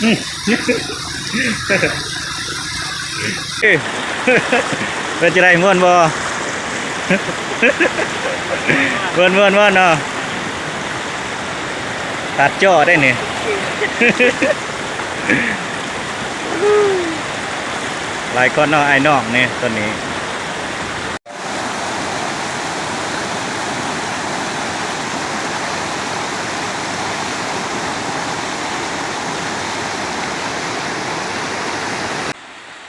ເປັນຈັ່ງໃດ ມ່ວນບໍ່? ມ່ວນໆໆເນາະ ຕັດຈໍ້ໄດ້ນີ້ ຫຼາຍຄົນເນາະ ອ້າຍນ້ອງນີ້ ຕອນນີ້.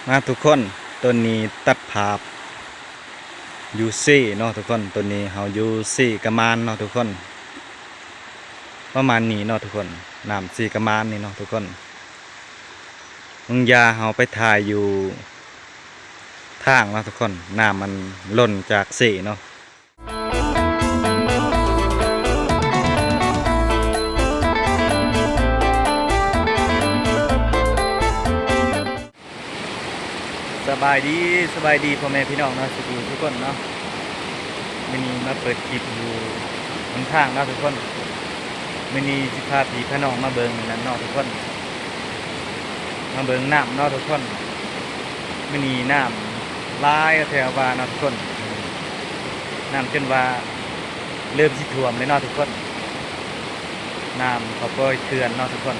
ມາທຸກຄົນ ຕອນນີ້ຕັດພາບຢູ່ເຊເນາະທຸກຄົນ ຕອນນີ້ເຮົາຢູ່ເຊກະມານເນາະທຸກຄົນ ປະມານນີ້ເນາະທຸກຄົນ ນ້ຳເຊກະມານນີ້ເນາະທຸກຄົນ ບາງຢ່າເຮົາໄປຖ່າຍຢູ່ທາງເນາະທຸກຄົນ ນ້ຳມັນຫຼົ່ນຈາກເຊເນາະ. ສະບາຍດີ ສະບາຍດີພໍ່ແມ່ພີ່ນ້ອງເນາະ ສູ່ຜູ້ສູ່ຄົນເນາະ ມື້ນີ້ມາເປີດຄລິບຢູ່ຫົນທາງເນາະທຸກຄົນ ມື້ນີ້ຊິພາພີ່ພານ້ອງມາເບິ່ງນັ້ນເນາະທຸກຄົນ ມາເບິ່ງນ້ຳເນາະທຸກຄົນ ມື້ນີ້ນ້ຳຫຼາຍແທ້ວ່າເນາະທຸກຄົນ ນ້ຳຈົນວ່າເລີ່ມຊິຖ້ວມເລີຍເນາະທຸກຄົນ ນ້ຳເຂົ້າປ່ອຍເຂື່ອນເນາະທຸກຄົນ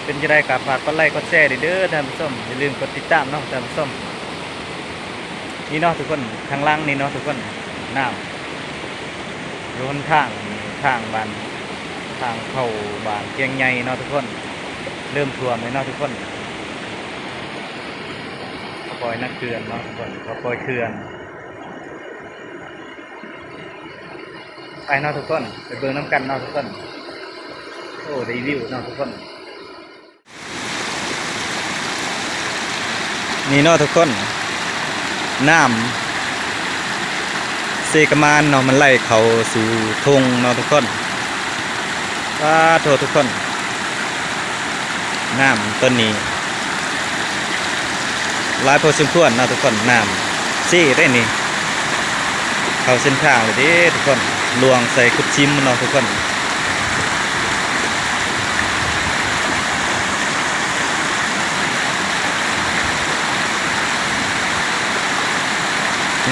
ເປັນຈັ່ງໃດກໍຝາກກົດໄລກົດແຊເດີທ່ານຜູ້ຊົມ ຢ່າລືມກົດຕິດຕາມເນາະທ່ານຜູ້ຊົມ ນີ້ເນາະທຸກຄົນ ຂ້າງຫຼັງນີ້ເນາະທຸກຄົນ ນ້ຳຢູ່ຫົນທາງ ທາງບ້ານ ທາງເຂົ້າບ້ານກຽງໃຫຍ່ເນາະທຸກຄົນ ເລີ່ມຖ້ວມແລ້ວເນາະທຸກຄົນ ເຂົາປ່ອຍນ້ຳເຂື່ອນເນາະທຸກຄົນ ເຂົາປ່ອຍເຂື່ອນ ໄປເນາະທຸກຄົນ ໄປເບິ່ງນຳກັນເນາະທຸກຄົນ ໂອ້ ໄດ້ວິວເນາະທຸກຄົນ. ນີ້ເນາະທຸກຄົນ ນ້ຳເຊກະມານເນາະ ມັນໄຫຼເຂົ້າສູ່ທົ່ງເນາະທຸກຄົນ ປາໂທ້ທຸກຄົນ ນ້ຳຕອນນີ້ຫຼາຍພໍສົມຄວນເນາະທຸກຄົນ ນ້ຳເຊເດ້ນີ້ ເຂົ້າເສັ້ນທາງເລີຍເດ້ທຸກຄົນ ລ່ວງໃສ່ຄຸດຊິມເນາະທຸກຄົນ.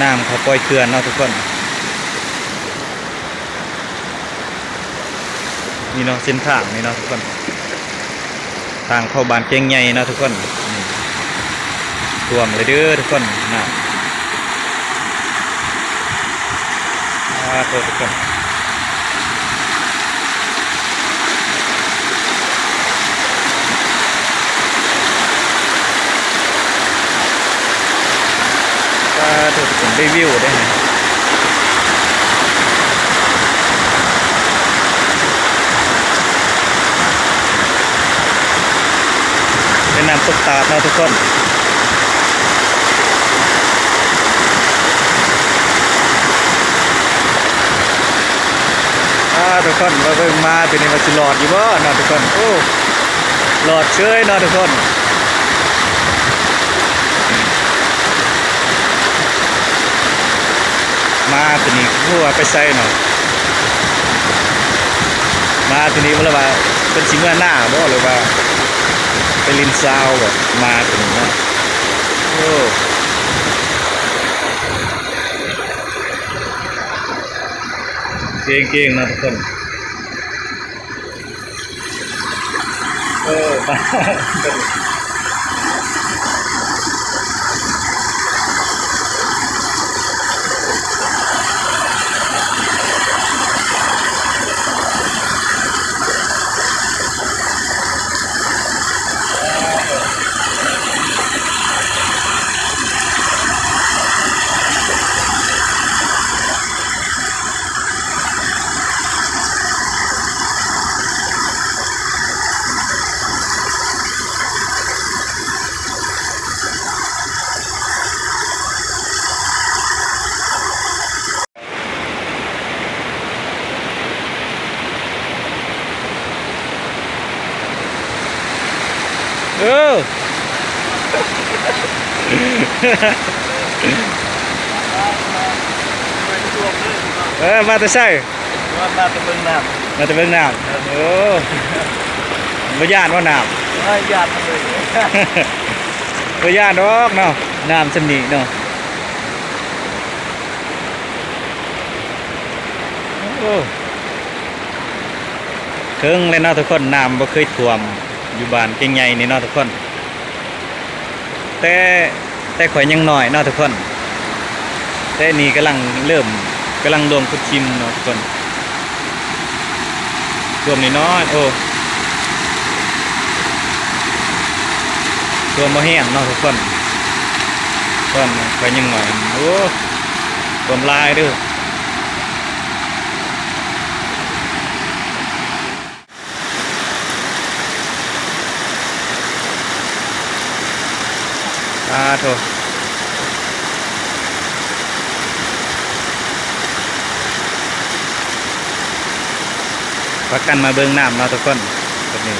ນ້ຳເຂົາປ່ອຍເຂື່ອນເນາະທຸກຄົນ ນີ້ເນາະ ເສັ້ນທາງນີ້ເນາະທຸກຄົນ ທາງເຂົ້າບ້ານແກ້ງໃຫຍ່ເນາະທຸກຄົນ ຖ້ວມເລີຍເດີທຸກຄົນ ນ້ຳ ອາ ໂທ້ ທຸກຄົນ ອາ ໂທ້ ທຸກຄົນ ໄດ້ວິວເດ້ ເປັນນ້ຳຕົກຕາດເນາະທຸກຄົນ ອາ ທຸກຄົນ ມາເບິ່ງມາໂຕນີ້ວ່າຊິລອດຢູ່ບໍ່ເນາະທຸກຄົນ ໂອ້ ລອດເຊີຍເນາະທຸກຄົນ. ມາໂຕນີ້ບໍ່ຮູ້ວ່າໄປໃສເນາະ ມາໂຕນີ້ບໍ່ຮູ້ວ່າເພິ່ນຊິເມືອນາບໍ່ ຫຼືວ່າໄປຫຼິ້ນຊາວບໍ່ ມາໂຕນີ້ເນາະ ໂອ້ ເກັ່ງໆເນາະທຸກຄົນ. ເອີ ເອີ ເອີ ມາແຕ່ໃສ? ມາແຕ່ເບິ່ງນ້ຳ ມາແຕ່ເບິ່ງນ້ຳ ເອີ ໂອ້ ບໍ່ຢ້ານບໍ່ນ້ຳ? ບໍ່ຢ້ານເລີຍ ບໍ່ຢ້ານດອກເນາະ ນ້ຳສ່ຳນີ້ເນາະ. ໂອ້ ເຖິງແລ້ວເນາະທຸກຄົນ ນ້ຳບໍ່ເຄີຍຖ້ວມຢູ່ບ້ານເກງໃຫຍ່ນີ້ເນາະທຸກຄົນ ແຕ່ ແຕ່ຂ້ອຍຍັງນ້ອຍເນາະທຸກຄົນ ແຕ່ນີ້ກຳລັງເລີ່ມ ກຳລັງລວມຂຸດຊິມເນາະທຸກຄົນ ລວມນ້ອຍໆ ໂອ້ ລວມບໍ່ແຮງເນາະທຸກຄົນ ຕອນຂ້ອຍຍັງນ້ອຍ ໂອ້ ລວມຫຼາຍເດີ້. ປາໂທ້ ພາກັນມາເບິ່ງນ້ຳເນາະທຸກຄົນ ແບບນີ້.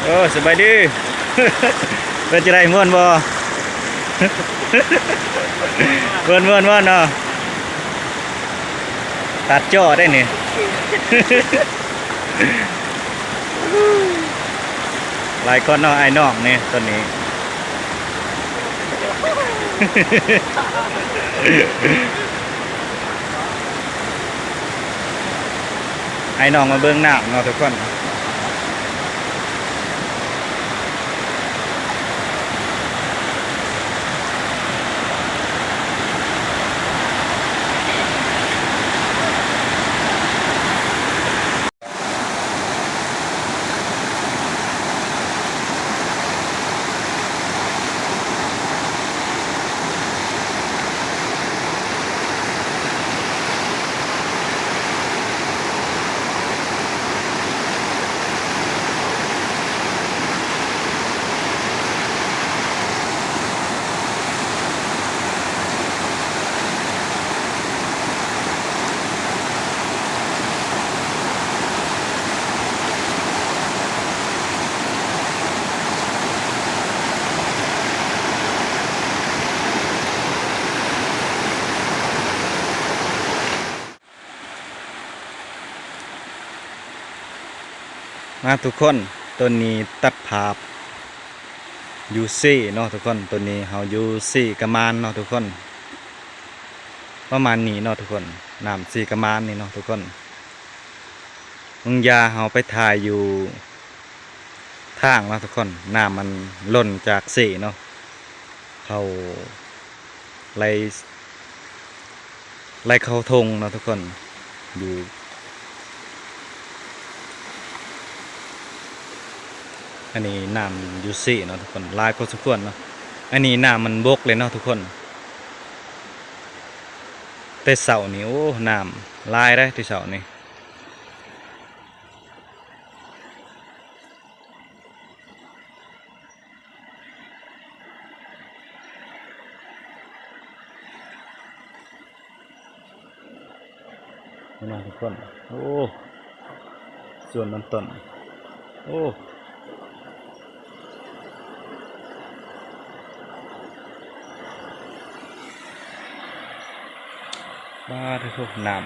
ໂອ້ ສະບາຍດີ ເປັນຈັ່ງໃດ ມ່ວນບໍ່? ມ່ວນໆໆ ເນາະ ຕັດຈໍ້ໄດ້ນີ້ ຫຼາຍຄົນເນາະ ອ້າຍນ້ອງນີ້ ຕອນນີ້ ໃຫ້ນ້ອງມາເບິ່ງນ້ຳເນາະທຸກຄົນ. ມາທຸກຄົນ ຕອນນີ້ຕັດພາບຢູ່ເຊເນາະທຸກຄົນ. ຕອນນີ້ເຮົາຢູ່ເຊກະມານເນາະທຸກຄົນ ປະມານນີ້ເນາະທຸກຄົນ ນ້ຳເຊກະມານນີ້ເນາະທຸກຄົນ. ບາງຢ່າເຮົາໄປຖ່າຍຢູ່ທາງເນາະທຸກຄົນ ນ້ຳມັນລົ້ນຈາກເຊເນາະ ເຂົ້າ ໄຫຼ ໄຫຼເຂົ້າທົ່ງເນາະທຸກຄົນ ຢູ່ ອັນນີ້ນ້ຳຢູ່ເຊເນາະທຸກຄົນ ຫຼາຍພໍສົມຄວນເນາະ. ອັນນີ້ນ້ຳມັນບົກເລີຍເນາະທຸກຄົນ ແຕ່ເຊົ້ານີ້ ໂອ້ ນ້ຳຫຼາຍເດ້ແຕ່ເຊົ້ານີ້. ພີ່ນ້ອງທຸກຄົນ ໂອ້ ສວນມັນຕົ້ນ ໂອ້ ປາດໂທ້ ນ້ຳ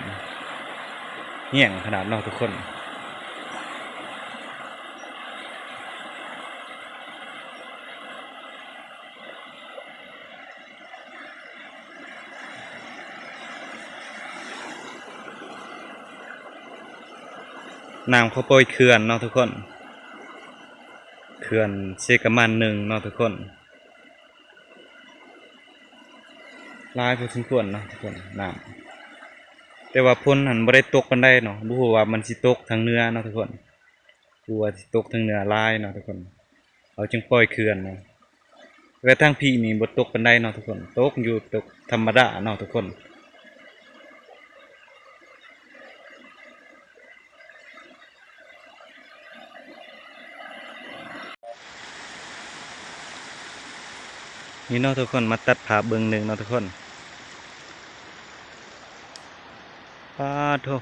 ແຮງຂະໜາດເນາະທຸກຄົນ. ນ້ຳເຂົາປ່ອຍເຂື່ອນເນາະທຸກຄົນ ເຂື່ອນເຊກະໝານໜຶ່ງເນາະທຸກຄົນ ຫຼາຍພໍສົມຄວນເນາະທຸກຄົນ ນ້ຳ ແຕ່ວ່າຝົນຫັ້ນບໍ່ໄດ້ຕົກປານໃດເນາະ ບໍ່ຮູ້ວ່າມັນຊິຕົກທາງເໜືອເນາະທຸກຄົນ ບໍ່ຮູ້ວ່າຊິຕົກທາງເໜືອຫຼາຍເນາະທຸກຄົນ ເຂົາຈຶ່ງປ່ອຍເຂື່ອນເນາະ ແລະທາງພີ້ນີ້ບໍ່ຕົກປານໃດເນາະທຸກຄົນ ຕົກຢູ່ ຕົກທຳມະດາເນາະທຸກຄົນ. ນີ້ເນາະທຸກຄົນ ມາຕັດພາບເບິ່ງໜຶ່ງເນາະທຸກຄົນ ປາດໂທ້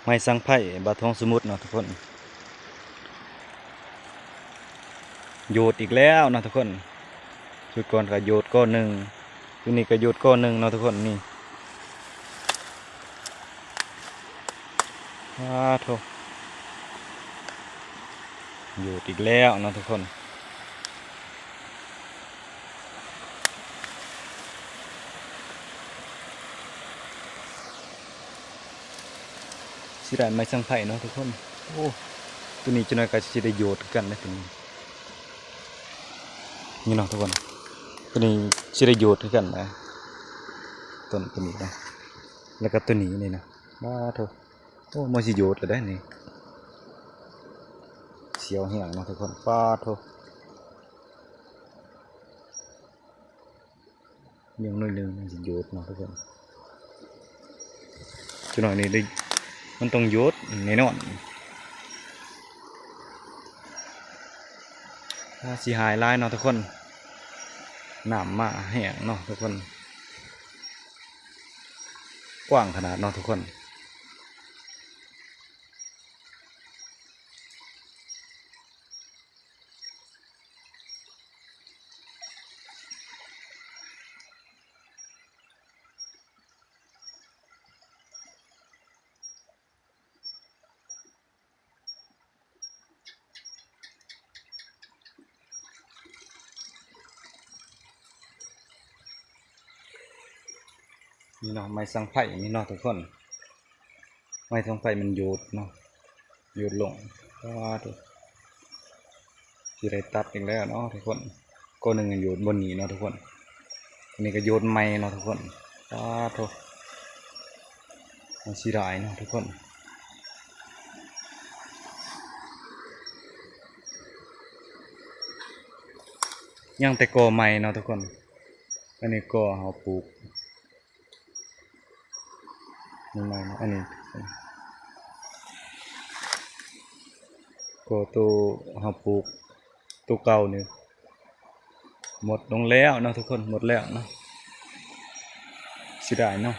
ໄມ້ສັງໄພ ບາດທອງສະໝຸດເນາະທຸກຄົນ ໂຍດອີກແລ້ວເນາະທຸກຄົນ ຊຸດກ່ອນກໍໂຍດກໍໜຶ່ງ ຊຸດນີ້ກໍໂຍດກໍໜຶ່ງເນາະທຸກຄົນ ນີ້ ປາດໂທ້ ໂຍດອີກແລ້ວເນາະທຸກຄົນ ຊິໄດ້ໄມ້ສັງໄພເນາະທຸກຄົນ ໂອ້ ໂຕນີ້ຈັກໜ້ອຍກໍຊິໄດ້ໂຍດຄືກັນເດ້ໂຕນີ້ ນີ້ເນາະທຸກຄົນ ໂຕນີ້ຊິໄດ້ໂຍດຄືກັນນະ ຕົ້ນໂຕນີ້ນະ ແລ້ວກໍໂຕນີ້ນີ້ນະ ປາດໂທ້ ໂອ້ ມັນຊິໂຍດແລ້ວເດ້ນີ້ ສຽວແຮງເນາະທຸກຄົນ ປາດໂທ້ ຍັງໜ້ອຍໜຶ່ງມັນຊິໂຍດເນາະທຸກຄົນ ຈັກໜ້ອຍນີ້ໄດ້ ມັນຕ້ອງໂຍດແນ່ນອນ ອາ ຊິຫາຍຫຼາຍເນາະທຸກຄົນ ນ້ຳມາແຮງເນາະທຸກຄົນ ກວ້າງຂະໜາດເນາະທຸກຄົນ. ນີ້ເນາະ ໄມ້ສັງໄພນີ້ເນາະທຸກຄົນ ໄມ້ສັງໄພມັນໂຍດເນາະ ໂຍດລົງ ປາດໂທ້ ຊິໄດ້ຕັດອີກແລ້ວເນາະທຸກຄົນ ກໍໜຶ່ງໂຍດບ່ອນນີ້ເນາະທຸກຄົນ ອັນນີ້ກໍໂຍດໃໝ່ເນາະທຸກຄົນ ປາດໂທ້ ມັນເສຍດາຍເນາະທຸກຄົນ ຍັງແຕ່ກໍໃໝ່ເນາະທຸກຄົນ ອັນນີ້ກໍເຮົາປູກ ນີ້ໃໝ່ເນາະ ອັນນີ້ ກໍໂຕເຮົາປູກ ໂຕເກົ່ານີ້ ໝົດລົງແລ້ວເນາະທຸກຄົນ ໝົດແລ້ວເນາະ ເສຍດາຍເນາະ